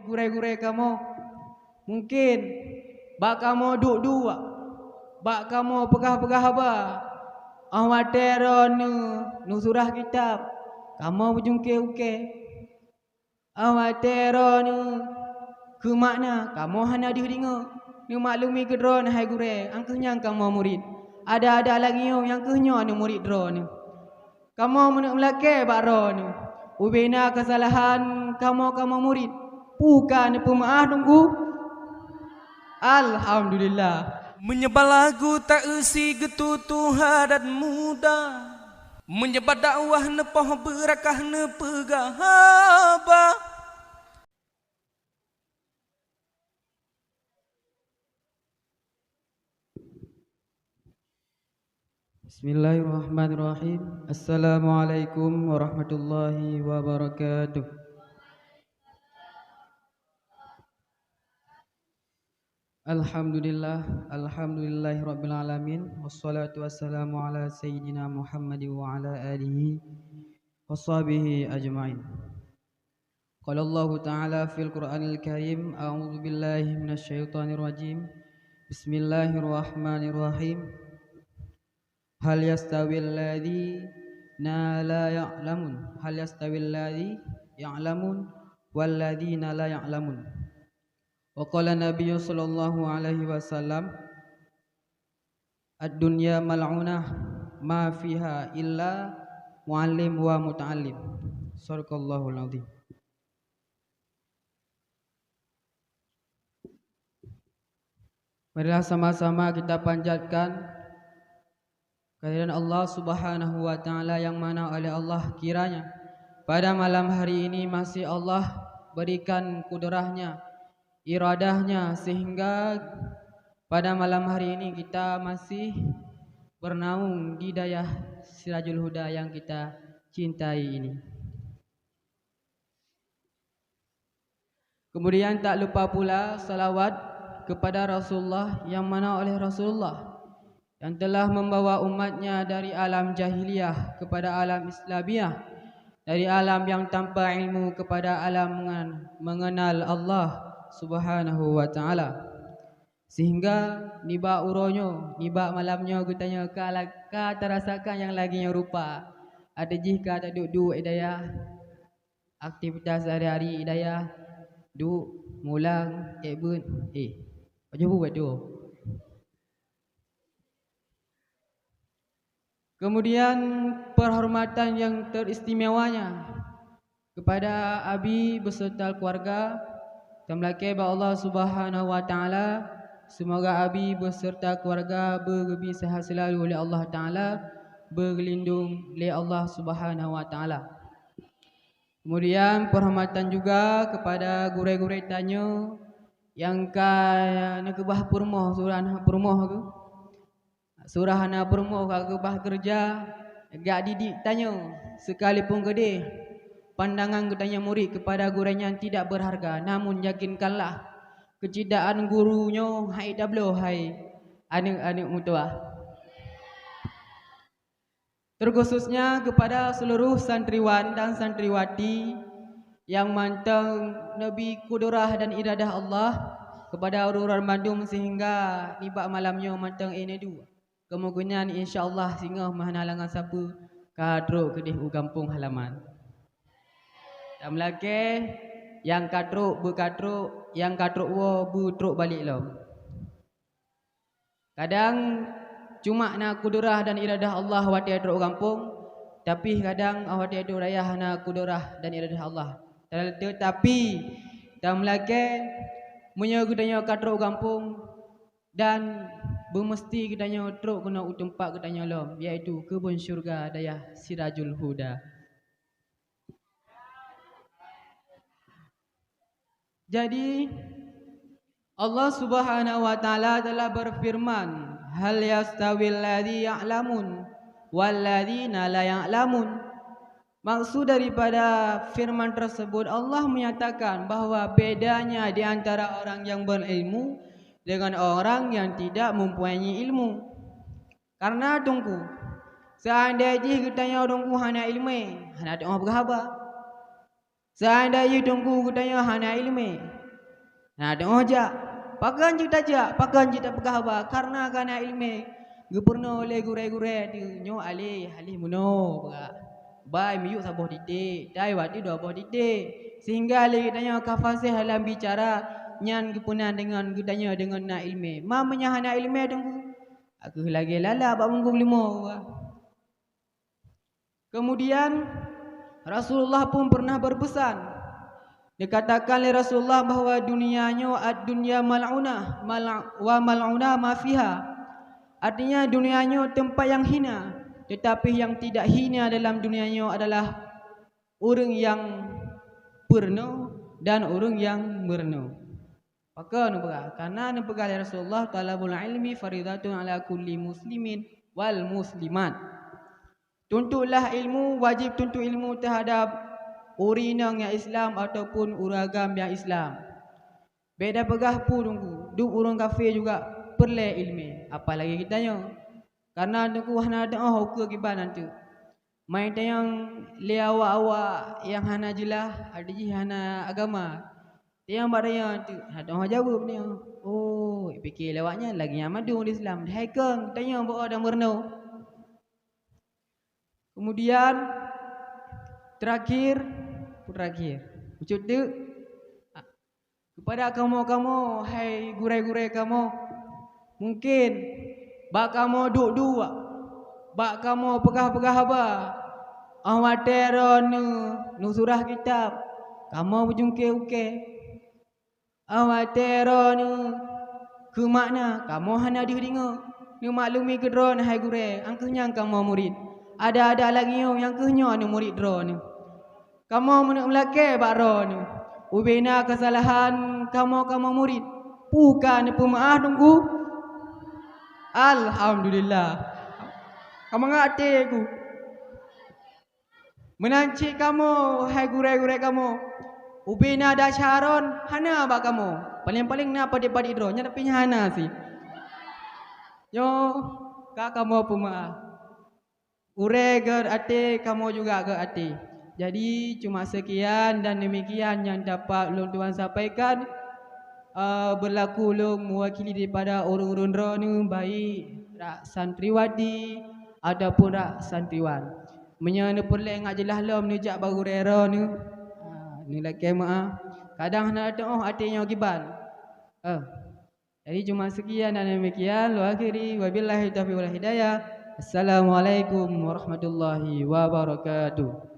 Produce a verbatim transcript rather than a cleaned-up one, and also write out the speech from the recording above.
Gurée-gurée kamoe, mungken bak kamoe duek-duek, bak kamoe peugah-peugah haba, óh watée droeneuh neusurah kitab, kamoe beujungke-ungke. Óh watée droeneuh keu makna, kamoe hana deuh deungoe. Neumaklumi keu droeneuh, hai gurée, nyang kheueh nyan kamoe murit. Ada-ada lagée nyoe nyang kheueh nyoe aneuëk murit droeneuh. Kamoe meuneuk meulakée bak droeneuh. Ubena keusalahan kamoe, kamoe murit. Peue ka neupeumeuáh Teungku? Alhamdulillah. Meunyoe bak lagu ta-eu si geututoe adat muda, meunyoe bak dakwah neupoh beurakah neupeugah haba. Bismillahirrahmanirrahim. Assalamualaikum warahmatullahi wabarakatuh. Alhamdulillah, alhamdulillahirabbil alamin, wassalatu wassalamu ala sayyidina Muhammad wa ala alihi wa sahbihi ajmain. Qala Allahu ta'ala fil Qur'anil Karim, a'udzu billahi minasy syaithanir rajim. Bismillahirrahmanirrahim. Hal yastawil ladzina la ya'lamun, hal yastawil ladzi ya'lamun wal ladzina la ya'lamun. Wa qala Nabiyyu sallallahu alaihi wasallam, "Ad-dunya mal'unah, ma fiha illa mu'allim wa muta'allim." Shadaqallahul azim. Marilah sama-sama kita panjatkan kehadiran Allah Subhanahu wa Ta'ala, yang mana oleh Allah kiranya pada malam hari ini masih Allah berikan kudrahnya, iradahnya, sehingga pada malam hari ini kita masih bernaung di dayah Sirajul Huda yang kita cintai ini. Kemudian tak lupa pula salawat kepada Rasulullah, yang mana oleh Rasulullah yang telah membawa umatnya dari alam jahiliyah kepada alam Islamiyah, dari alam yang tanpa ilmu kepada alam mengen-, mengenal Allah Subhanahu wa Ta'ala. Sehingga nibak uroe nyoe, nibak malam nyoe geutanyoe ka la-, ka tarasakan nyang lagée nyoe rupa. Até jih ka taduek-duek i dayah, aktivitas sehari-hari i dayah, duek, mulang, ék beuet, eh, pajoh buet tu. Kemudian, penghormatan yang teristimewanya kepada Abi beserta keluarga, tameulakée bak Allah Subhanahu wa Ta'ala, semoga Abi beserta keluarga beugeubri sehat selalu lé Allah Ta'ala, beugeulindong lé Allah Subhanahu wa Ta'ala. Kemudian, penghormatan juga kepada gurée-gurée tanyoe nyang ka neukeubah peurumoh, surah peurumoh tu. Surah hana peurumoh ka geukeubah keureuja, jak didik tanyoe, sekalipun keudeh pandangan geutanyoe murit kepada gurée nyan tidak berharga, namun yakinkanlah, keucidaan guru nyoe hai tabloe hai aneuëk-aneuëk meutuwah. Terkhususnya kepada seluruh santriwan dan santriwati nyang mantong neubri kudurah dan iradah Allah kepada ureuëng-ureuëng bandum, sehingga nibak malam nyoe mantong ék neuduek. Kemungkinan, insya Allah, singoh meuhana langan sapeue ka trok keudeh u gampông halaman. Tameulakée, nyang ka trok beuka trok, nyang ka trok woe beutrok balek lom. Kadang cuma na kudurah dan iradah Allah watée trok u gampông, tapi kadang watée trok dayah hana kudurah dan iradah Allah. Te-, teutapi, tameulakée, meunyoe geutanyoe ka trok u gampông, dan beumeusti geutanyoe trok keunoe u teumpat geutanyoe lom, yaitu keubon syeuruga dayah Sirajul Huda. Jadi, Allah Subhanahu wa Ta'ala telah berfirman, "Hal yastawil ladzi ya'lamun wal ladzina la ya'lamun?" Maksud daripada firman tersebut, Allah menyatakan bahwa bedanya di antara orang yang berilmu dengan orang yang tidak mempunyai ilmu. Karena Teungku, seandai jih geutanyoe Teungku hana iéleumé, hana teungoh peugah haba. Seandai jih Teungku geutanyoe hana iéleumé, hana teu'oh jak. Pakon jeuet tajak, pakon jeuet tapeugah haba, kareuna ka na iéleumé. Geupeurunoe lé gurée-gurée teuh, nyoe aléh, aléh meunoe beurak. Bai miyueb saboh titék, tai watée dua boh titék. Sehingga lé geutanyoe ka fasih dalam bicara, nyan geupeunan deungon geutanyoe deungon na iéleumé. Ma meunyoe hana iéleumé Teungku, ka kheueh lagée lalat bak bungkôh leumo beurak. Kemudian, Rasulullah pun pernah berpesan. Dikatakan lé Rasulullah bahwa dunia nyoe ad-dunya mal'unah, mal-, wa mal'unah ma fiha. Artinya, dunia nyoe tempat yang hina, tetapi yang tidak hina dalam dunia nyoe adalah ureuëng nyang peurunoe dan ureuëng nyang meurunoe. Pakon neupeugah? Karena neupeugah lé Rasulullah, "Thalabul ilmi faridatun ala kulli muslimin wal muslimat." Tuntutlah ilmu, wajib tuntut ilmu teuhadab ureuëng inong nyang Islam ataupun ureuëng agam nyang Islam. Bék tapeugah peue Teungku, duek ureuëng kafé juga peureulée iéleumé, apalagi geutanyoe. Karena Teungku hana teu'oh ukeue kiban anteuk. Mai tanyong lé awak-awak nyang hana jeulaih, arti jih hana agama. Tanyong bak tanyoe anteuk, hana teu'oh jaweueb nyoe. Oh, pike lé awak nyan lagée nyan mandum ureuëng Islam. Hai kong, tanyong bak dan meurunoe. Kemudian, terakhir, terakhir. Bacut teuk. Keupada kamoe-kamoe, hai gurée-gurée kamoe, mungken bak kamoe duek-duek, bak kamoe peugah-peugah haba, óh watée droeneuh neusurah kitab, kamoe beujungke-ungke. Óh watée droeneuh keu makna, kamoe hana deuh deungoe. Neumaklumi keu droeneuh, hai gurée, nyang kheueh nyan kamoe murit. Ada-ada lagée nyoe, nyang kheueh nyoe aneuëk murit droeneuh. Kamoe meuneuk meulakée bak droeneuh. Ubena keusalahan kamoe, kamoe murit, peue ka neupeumeuáh Teungku? Alhamdulillah. Ka mangat até ku. Meunan cit kamoe, hai gurée-gurée kamoe, ubena desya droeneuh hana bak kamoe. Paleng-paleng na padub-padub droe, nyan tapi nyan hana sih. Nyoe ka kamoe peumeuáh. Gurée gét até, kamoe juga gét até. Jadi, cuma seukian dan deumikian nyang dapat ulôn tuan sampaikan. Eh, beurlaku lôn meuwakili daripada ureuëng-ureuëng droeneuh, baik rak santriwati ataupun rak santriwan. Meunyoe neupeureulée ngat jeulaih lom neujak bak gurée droeneuh, ah, neulakée meuáh. Kadang hana teu'oh até nyoe kiban. Eh. Jadi, cuma seukian dan deumikian. Wa akhiri, wabillahi taufiq wal hidayah. Assalamualaikum warahmatullahi wabarakatuh.